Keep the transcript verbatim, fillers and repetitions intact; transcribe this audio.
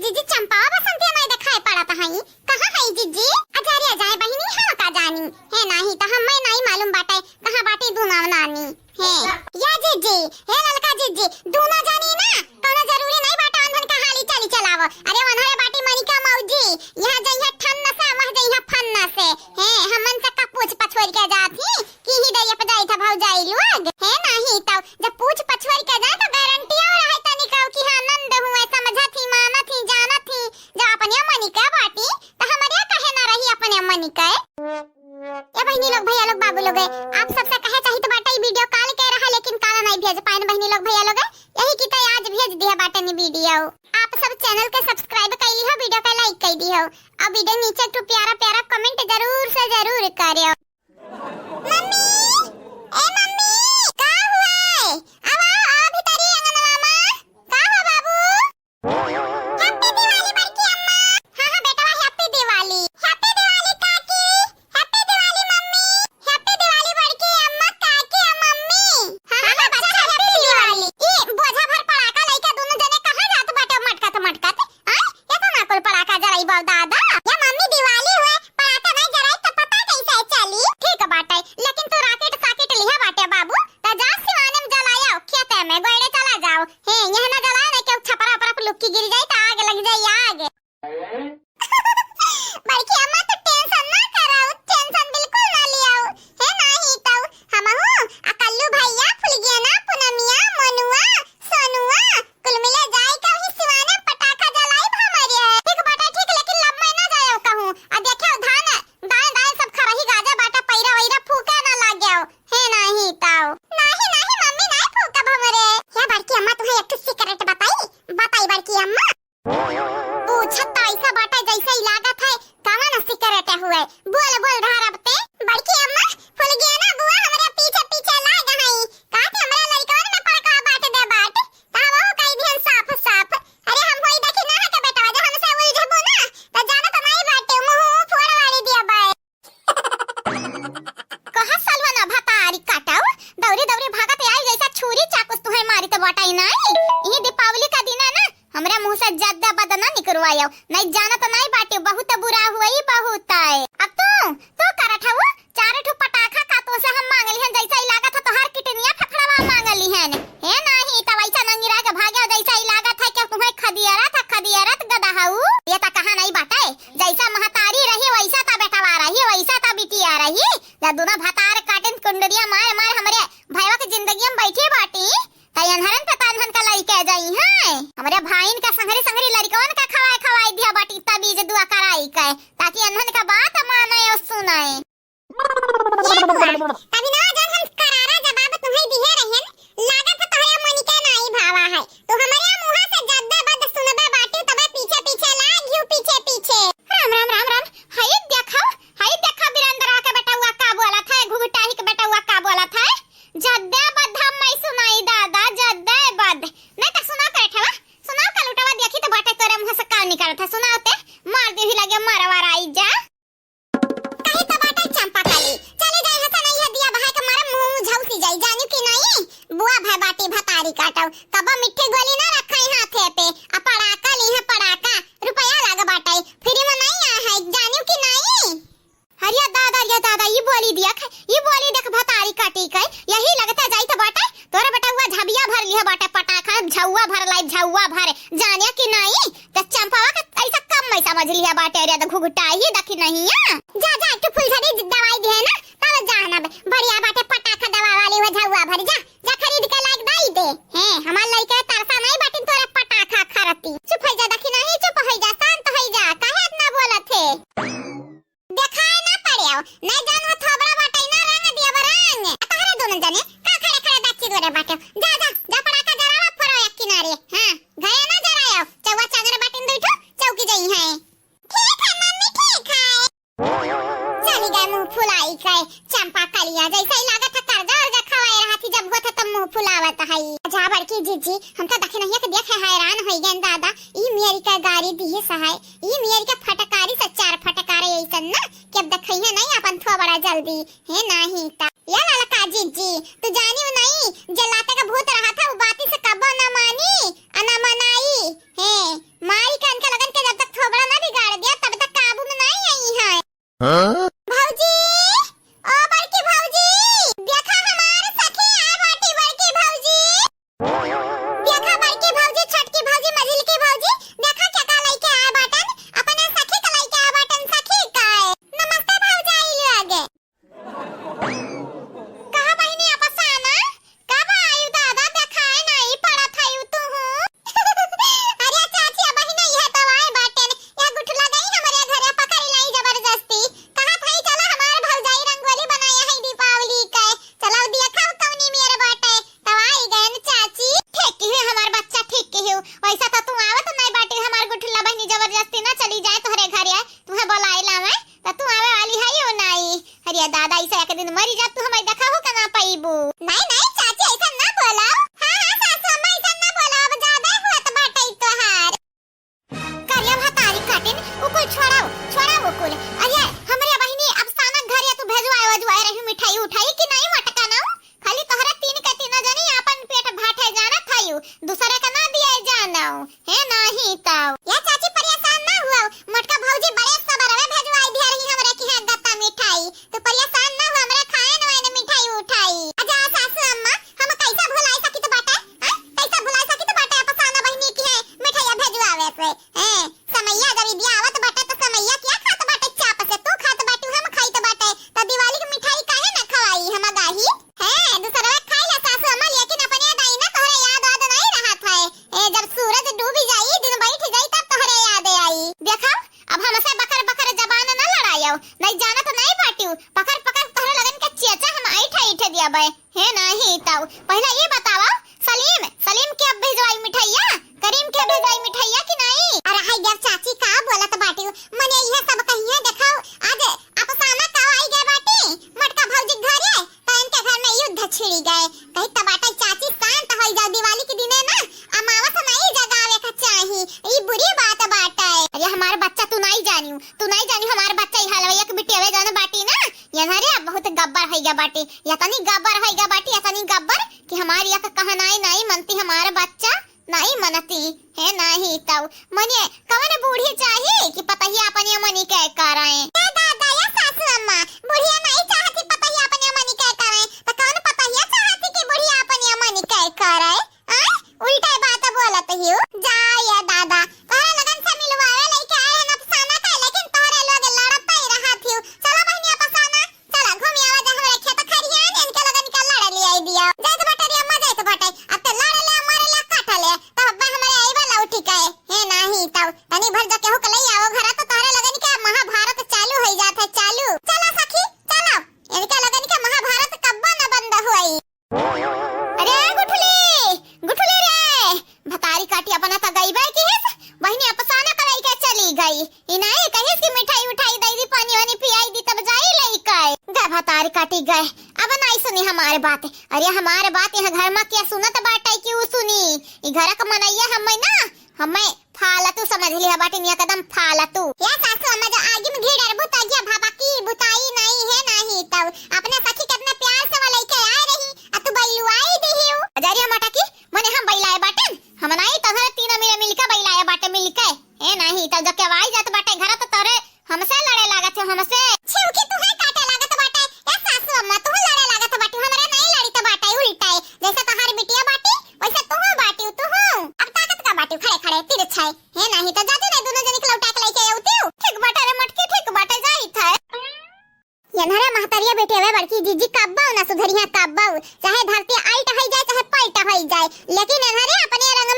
जिज्जी, चंपावा बसंतिया नाई देखाई पड़त हई, कहाँ हई जिज्जी? अजारे अजाए बहिनी, हम का जानी, हे नाही त हम्मे नाई मालूम बाटे कहाँ बाटी दूनो नानी। हे, या जिज्जी, हे ललका जिज्जी, दूनो जानी ना, कौनो जरूरी नाई बाटे उन्हन का हाली चाली चलावो। अरे उन्हरे बाटी मनिका मौजी, यहाँ जइहा ठन्न से, वहाँ जइहा फन्न से। हे, हमन से का पूछ पछोर के जात ही, कि ही दरिया पे जाई था भौजाई लोग। हे नाही तौ, जब पूछ पछोर के जाए तो गारंटी और रहे तनी कहू कि हाँ नंद हुए, समझत ही, मानत ही, जानत ही। जब अपने मनिका बाटी, तो हमरे कहे ना रही अपने मनिका। ए बहिनी लोग, भैया लोग, बाबू लोग, आप सबसे कहे चाहित बाटे ई वीडियो काल के रहा, लेकिन काल नहीं भेज पाएन बहिनी लोग, भैया लोग, यही की तो आज भेज दिया बाटे नी वीडियो। आप सब चैनल के सब्सक्राइब कर ली हो, वीडियो का लाइक कर दी हो, और वीडियो नीचे एक ठो प्यारा प्यारा कमेंट जरूर से जरूर करियो। मम्मी, ए मम्मी, का हुआ है? आवा, आवा भीतरी अंगनवा में। का हुआ बाबू? Happy Diwali बड़की अम्मा। हाँ, हाँ बेटवा, Happy Diwali। Happy Diwali काकी। Happy Diwali मम्मी। Happy Diwali बड़की अम्मा, काकी आ मम्मी। हाँ, हाँ, हाँ, बच्चा, बच्चा, Happy Happy Diwali। Diwali। ई बोझा भर पड़ाका लइके दुनो जने कहाँ जात बाटे मटकत मटकत? आय, एतना कुल पड़ाका जराई बाऊ दादा। या मम्मी दिवाली हुए, पड़ाका नहीं जराई तो पता कैसे चली? ठीक बाटे, लेकिन तू rocket साकेट लिहा बाटे बाबू, त जा सिवाने में जलाया, खेते में गोइड़े चला जाओ। हे, यहाँ ना जलाओ, नहीं केहू छपरा उपरा पे लुक्की गिर जाई त आग लग जाई आग। बड़की अम्मा तू tension ना कराऊ, tension बिल्कुल ना लियाऊ। हे नाही तऊ, हमहू, आ कल्लू भैया, फुलगेना, पुनमिया, मनुआ, सोनुआ, कुल मिले जाई के वही सिवाने पटाखा जलाई हमरे। ठीक बाटे, ठीक, लेकिन लब में ना जायो कहूँ। आ देखियो धान, दाएं दाएं सब खरही गाजा बाटे, पैरा वैरा फूके ना लाग्यो। हे नाही ताऊ। नाही, नाही मम्मी, नाही फूकब हमरे। हे बड़की अम्मा, तुम्हें एक ठो secret बताई, बताई बड़की अम्मा। पूछत तो ऐसा बाटे जैसे ही लागत है, कवन secret हुए। बोल, बोल, धारब ते। बड़की अम्मा, फुलगेना बुआ हमरे पीछे पीछे लाग हई। का थे हमरे लड़कवन में पड़का बांट दे बाट। त हमहू कही दिहन साफ साफ। अरे हम होई देखी ना के बेटवा, जे हमसे उलझबू ना, त जानत नाई बाटे, मुंह फोड़ वाली दिया बाए। कहा सलवा ना भतारी काटाऊ, दौरी दौरी भागत आई जैसा छुरी चाकू से तुहे मारी त बटाई नाई। इही दीपावली का दिन है ना, हमरे मुंह से जद्दा बद ना निकरवायो, नहीं जानत नाई बाटे, बहुत बुरा हुई, बहुत है। अब तू, तू करत हऊ, चार ठो पटाखा का तो से हम मांग लिहन, जैसा ही लागत है तोहार किडनिया फेफड़वा मांग लिहन। हे नाही, त वैसा नंगिरा के भाग्यो, जैसा ही लागत है कि तुम्हें खदियरत है, खदियरत गदहऊ। ये त कहा नहीं बाटे, जैसा महतारी रही वैसा त बेटवा रही, वैसा त बिटिया रही। जब दोनों भतार काटिन कुंडलिया मार मार हमरे भैया के जिंदगी में बैठी बाटी, त एन्हरन पे त एन्हन का लइके जाई हैं। हमरे भाईन का संगरी संगरी लड़कवन का खवाए खवाए दिया बाटी तबीज दुआ कराई के, ताकि एन्हन का बात माने और सुने। ये बुआ, तभी ना जब हम करारा जवाब तुम्हें दिहे रहन, लागत है तोहरे मनिका नाई भावा है। तू हमरे मुंह से जद्दा बद सुनबे बाटी, तबे पीछे पीछे लागियो, पीछे पीछे। राम, राम, राम, राम। हई देखा, हई देखा, बिरंदरा के बेटउआ का बोलत है, घुघुटाही के बेटउआ का बोलत है। जद्दा बद हम नहीं सुनाई दादा, जद्दा बद। नहीं त सुना करे ठेवा, सुना का लुटवा देखी त बाटे तोरे मुंह से का निकलत है, सुनाओ ते, मार दे ही लगे मरवा राई जा। कही त बाटे चंपा कली, चली जाई हसन, इहे दिया बहाए के मारे मुंह झौसी जाई, जानी कि नहीं? बुआ भय बाटी भतारी काटऊ, कबो मिट्ठी गोली ना रखाई हाथे पे, आ पड़ाका ली है पड़ाका, रुपया लाग बाटे, free में नहीं आए है, जानी कि नहीं? अरे दादा, अरे दादा, ई बोली देख, ई बोली देख भतारी काटी के, यही लगता जाई त बाटे, तोरे बेटउआ झबिया भर लिहे बाटे पटाखा, झउआ भर लाई, झउआ भर, जाने कि नहीं? त चंपावा के ऐसा कम में समझ लिया बाटे रे, त घुघुटाही देखी नहीं है। जा, जा, एक ठो फुलझड़ी दवाई दिहे ना, तब जान अब। बढ़िया बाटे पटाखा दवा वाली, वो झउआ भर, जा, जा खरीद के लाइक दई दे। हैं, हमार लइका तरसा नहीं बाटिन तोरे पटाखा खरती। चुप हो जा, देखी नहीं, चुप हो जा, शांत हो जा, काहे इतना बोलत है? देखाए ना पड़े हो, नहीं जान वो थोबड़ा बाटे ना रंग दिया बा रंग। आ तहरे दोनों जने का खड़े खड़े दाची गोरे बाटे। जा, जा, जा पड़ाका जरावा फोड़ो एक किनारे। हाँ, घरे ना जरायो, चौवा चांदर बाटिन दुई ठो चौकी जई है। ठीक है मम्मी, ठीक है। चली गए मुंह फुलाई के चंपा कलिया, जैसे ही लागत है कर्जा उर्जा खवाए रहा थी, जब होत है तब मुंह फुलावत है। जा बड़की जीजी, हम तो देखे नहीं के देखे हैरान हो गए दादा, ई मेरी का गारी दिए सहाय, ई मेरी का फटकारी से चार फटकारे ऐसन ना कि अब देखइहे नहीं अपन थोबड़ा जल्दी। हे नाही ता। या ललका जीजी, तू जानी नहीं, जे लाते का भूत रहा था, वो बाती से कबो न मानी, आ न मनाई। हे, मारी के इनके हे नाही तउ। या चाची परेशान ना हुआ, मोटका भौजी बड़े सबरवे भेजवाई दिया रही हमरा किहाँ गत्ता मिठाई। तू परेशान ना हुआ, हमरा खाए न वाए न मिठाई उठाई। अच्छा सासू अम्मा, हम कैसा भुलाए सकित बाटे? हैं? कैसा भुलाए सकित बाटे अफसाना बहिनी किहाँ मिठाइया भेजवावे से? हैं? समैया जब इदिया आवत बाटे त समैया क्या खात बाटे चाप से? तू खात बाटू, हम खाइत बाटे, त दिवाली के मिठाई काहे ना खवाई हम गाही? हैं, दूसरवा खाई ला सासू अम्मा, लेकिन अपने दाई ना तोहरे याद वाद नहीं रहत है। ए, जब सूरज डूबी जाई, दिन बैठ जाई, तब तोहरे याद आई। देखा, अब हमसे बकर बकर जबान ना लड़ायो, नहीं जानत नहीं बाटियो, पकड़ पकड़ तोहरे लगन के चेचा हम ऐठ ऐठ दियाबे। हे नाही तउ, पहले ये बतावा, सलीम, सलीम के अब भेजवाई मिठाइया, करीम के भेजवाई मिठाइया कि नहीं? अरे हाय यार चाची, का बोलत बाटियो, मने यह सब कहिए। देखो, आज अफसाना का आई गए बाटी, मोटका भौजी घरे, त इनके घर में युद्ध छिड़ी गए। कही त बाटे चाची शांत होई जाओ, दिवाली के दिने ना अमावस नहीं जगावे का चाही, ई बुरी बात बाटे। अरे हमार बच्चा तू नहीं जानियो, तू नहीं जानियो हमार बच्चा ई हलवैया के बिटियावे जौन बाटी ना, ये ना रे बहुत गब्बर होई गया बाटी, यतनी गब्बर होई गया बाटी, यतनी गब्बर कि हमार यक कहनाई नहीं मनती हमार बच्चा। नहीं मनती है, नहीं तउ। मने कवन बूढ़ी चाही कि पतहिया अपने मनी के करे? ए दादा, या सासू अम्मा, बुढ़िया नहीं चाहती पतहिया अपने मनी के करे, त कौन पतहिया चाहती कि बुढ़िया अपने मनी के करे? आय, उल्टे बात बोलत हियो। जा ये दादा, तोहरे लगन से मिलवावे लइके आए हैं अफसाना का, लेकिन तोहरे लोग लड़त ही रहत हियो। चला बहिनी अफसाना, चला घूम आवा जा हमरे खेत खरियान, इनके लगन के लड़ लियाई दिया। जाइत बाटे रे अम्मा, जाइत बाटे। अब ते लड़ ले, मारे ले, काट ले, तब अब्बा हमरे आइबा लौटी के। हे नाही तउ, तनी भर जो केहू के लई आवो घरा, तो तोहरे लगन के महाभारत चालू होई जात है, चालू। चला सखी, चला, इनके लगन के महाभारत कब्बो न बंद हुई। अरे गुठली, गुठली रे, भतारी काटी अपना त गई बाय किहिस, बहिनी अफसाना का लइके चली गई। ई नाई कहिस कि मिठाई उठाई दई दी, पानी वानी पियाई दी, तब जाई लइके। गए भतारी काटी गए, अब नाई सुनी हमार बात। अरे हमार बात यहाँ घर में क्या सुनत बाटे कि ऊ सुनी? ई घर का मनैया हमें ना, हमें फालतू समझ लिया बाटिन, एकदम फालतू। या सासू अम्मा, जो आगी में घी डारबू त आगिया भभकी, बुताई नहीं है, नाही तउ। अपने सखी कितना प्यार से वो लइके आए रही, आ तू बैलुआई दिहियो। अजरिया मटकी, मने हम बैलाए बाटिन, हम नहीं तोहरे तीनों मिले मिलके बैलाए बाटे मिलके। ए नाही तउ, जब केवाई जात बाटे घर त तोरे हमसे लड़े लागत हो, हमसे। छिउकी तुहे काटे लागत बाटे, या सासू अम्मा तुहे लड़े लागत बाटे, हमरे नहीं लड़ी त बाटे उल्टे। जैसे तोहार बिटिया बाटी, वैसे तुहू बाटी, तुहू। अब ताकत का बाटी खड़े खड़े तिरछाए। हे नाही त जाती नहीं, दोनों जनी के लौटा के लइके आउती। ठीक बाटे रे मटकी, ठीक बाटे, जाइत है। एन्हरे महतरिया बेटी हवे बड़की जीजी, कब्बो ना सुधरिया कब्बो, चाहे धरती आइट होई जाए, चाहे पाइट होई जाए, लेकिन एन्हरे अपने रंग